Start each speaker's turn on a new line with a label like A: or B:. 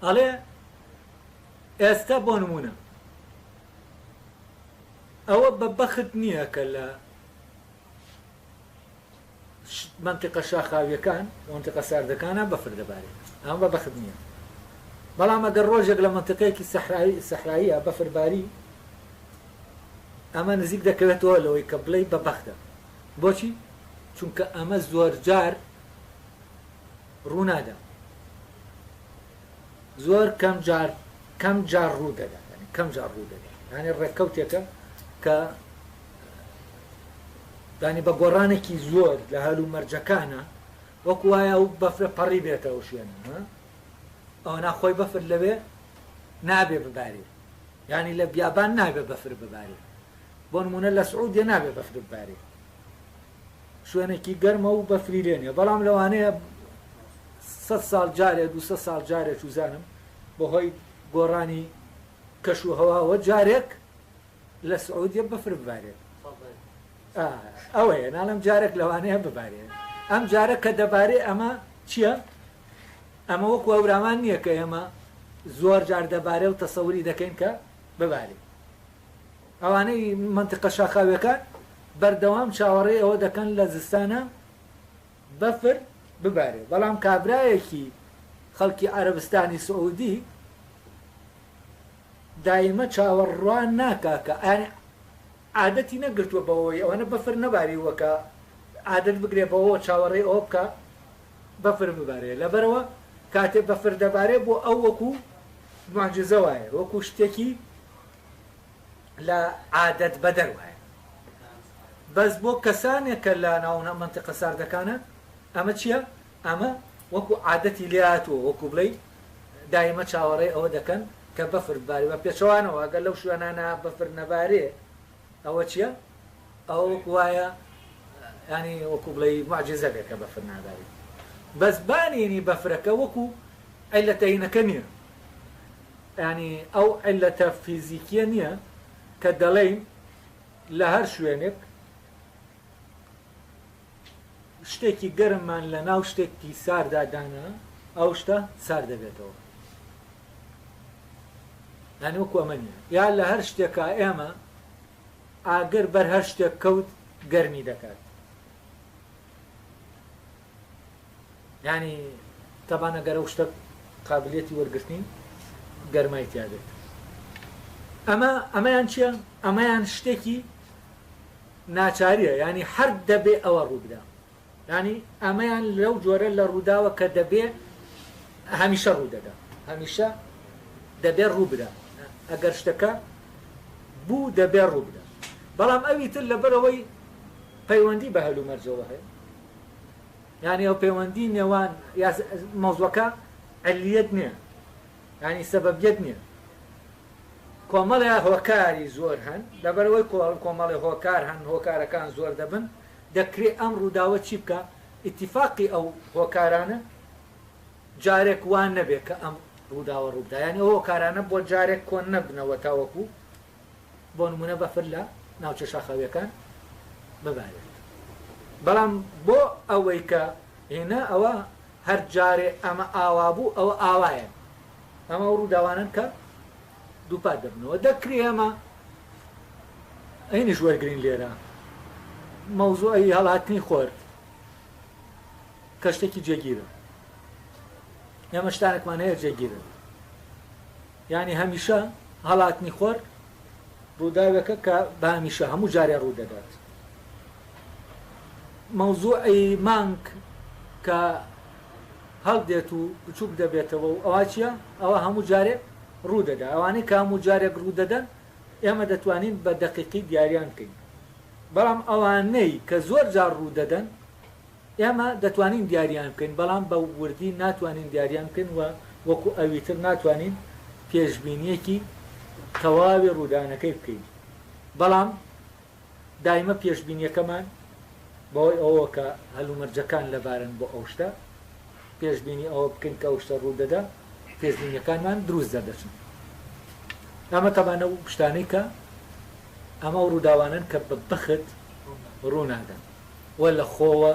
A: ئەڵێ ئێستا بۆ نموونە ئەوە بە بەخت نییە کە لە مەنتیقە شاخاویەکان مەنتیقە ساردەکانە بەفر دەبارێت، ئەمە بە بەخت نییە. بەڵام ئەگەر ڕۆژێک لە مەنتیقەیەکی سەحراوی سەحراییە بەفر باری، ئەمە نزیک دەکەوێتەوە لەوەی کە بڵێی بە بەختە. بۆچی؟ چونکە ئەمە زۆرجار ڕوونادا، زۆر کەم جار کەم جار ڕوو دەدا، یانی کەم جار ڕوو دەدا، یانی ڕێککەوتێکە کە یانی بە گۆڕانێکی زۆر لە هەلومەرجەکانە وەکو وایە ئەو بەفرە پەڕی بێتە ئەو شوێنە، ها؟ ئەوە ناخۆی بەفر لەوێ نابێ ببارێ، یانی لە بیابان نابێ بەفر ببارێ، بۆ نموونە لە سعودیە نابێ بەفر ببارێ، شوێنێکی گەرمە و بەفری لێ نیە، بەڵام لەوانەیە سەد ساڵ جارێ دوو سەد ساڵ جارێ چوزانم بەهۆی گۆڕانی کەش و هەواوە جارێک لە سعودیە بەفر ببارێت. ئەوەیە ناڵێم جارێک لەوانەیە ببارێ، ئەم جارە کە دەبارێ ئەمە چییە؟ ئەمە وەکو هەورامان نییە کە ئێمە زۆر جار دەبارێ و تەسەوری دەکەین کە ببارێ. ئەوانەی مەنتیقە شاخاویەکان بەردەوام چاوەڕێی ئەوە دەکەن لە زستانا بەفر ببارێ، بەڵام کابرایەکی خەڵکی عەرەبستانی سعودی دایمە چاوەڕوان ناکا کە یانی عادەتی نەگرتووە بەوەی ئەوەنە بەفر نەباریووە کە عادەت بگرێ بەوەوە چاوەڕێی ئەوە بکا بەفر ببارێ، لەبەرئەوە کاتێ بەفر دەبارێ بۆ ئەو وەکو موعجیزە وایە، وەکو شتێکی لە عادەت بەدەر وایە. بەس بۆ کەسانێک کە لە ناو مەنتیقە ساردەکانە ئەمە چییە؟ ئەمە وەکو عادەتی لێ هاتووە، وەکو بڵێی دایمە چاوەڕێی ئەوە دەکەن کە بەفر ببارێ، بە پێچەوانەوە ئەگەر لەو شوێنانە بەفر نەبارێ ئەوە چییە؟ ئەوە وەکو وایە یانی وەکو بڵێی موعجیزە بێ کە بەفر نابارێ. بەس بانینی بەفرەکە وەکو عیللەتەینەکە نییە. یانی ئەو عیللەتە فیزیکیە نییە کە دەڵێین لە هەر شوێنێک شتێکی گەرممان لە ناو شتێکی ساردا دانا ئەو شتە سار دەبێتەوە. یانی وەکو ئەمە نییە. یا لە هەر شتێکا ئێمە ئاگر بەر هەر شتێک کەوت گەرمی دەکات. یانی تەبان ئەگەر ئەو شتە قابلیەتی وەرگرتنی گەرمای تیا بێت. ئەمە ئەمەیان چییە؟ ئەمەیان شتێکی ناچاریە، یانی هەر دەبێ ئەوە ڕووبدا. یانی ئەمەیان لەو جۆرە لە ڕووداوە کە دەبێ هەمیشە ڕوودەدا، هەمیشە دەبێ ڕووبدا، ئەگەر شتەکە بوو دەبێ ڕووبدا. بەڵام ئەوی تر لەبەرئەوەی پەیوەندی بە هەلومەرجەوە هەیە، یانی ئەو پەیوەندی نێوان یا مەوزوعەکە علیەت نییە، یانی سەبەبیەت نییە، کۆمەڵێ هۆکاری زۆر هەن، لەبەرئەوەی کۆمەڵێ هۆکار هەن، هۆکارەکان زۆر دەبن، دەکرێ ئەم ڕووداوە چی بکا؟ ئیتیفاقی ئەو هۆکارانە جارێک وا نەبێ کە ئەم ڕووداوە ڕووبدا، یانی ئەو هۆکارانە بۆ جارێک کۆن نەبنەوە تاوەکوو بۆ نموونە بەفر لە ناوچە شاخاوییەکان ببارێت. بەڵام بۆ ئەوەی کە هینا ئەوە هەر جارێ ئەمە ئاوا بوو ئەوە ئاوایە، ئەمە ئەو ڕووداوانەن کە دووپات دەبنەوە. دەکرێ ئێمە هینیش وەرگرین لێرە، مەوزوعی هەڵاتنی خۆر کە شتێکی جێگیرە. ئێمە شتانێکمان هەیە جێگیرن، یانی هەمیشە هەڵاتنی خۆر ڕووداوێکە کە بە هەمیشە هەموو جارێ ڕوو دەدات. مەوزوعی مانگ کە هەڵدێت و بچووک دەبێتەوە و ئەوە چییە؟ ئەوە هەموو جارێک ڕوو دەدا. ئەوانەی کە هەموو جارێک ڕوو دەدەن ئێمە دەتوانین بە دەقیقی دیاریان بکەین. بەڵام ئەوانەی کە زۆر جار ڕوو دەدەن ئێمە دەتوانین دیاریان بکەین، بەڵام بە وردی ناتوانین دیاریان بکەین و وەکو ئەویتر ناتوانین پێشبینییەکی تەواوی ڕوودانەکەی بکەین. بەڵام دایمە پێشبینییەکەمان بەهۆی ئەوەوە کە هەلومەرجەکان لەبارن بۆ ئەو شتە، پێشبینی ئەوە بکەین کە ئەو شتە ڕوودەدا، پێشبینییەکانمان دروست دەردەچن. ئەمە تەبعەن ئەو شتانەی کە ئەمە ئەو ڕووداوانەن کە بە بەخت ڕوونادەن. و لە خۆوە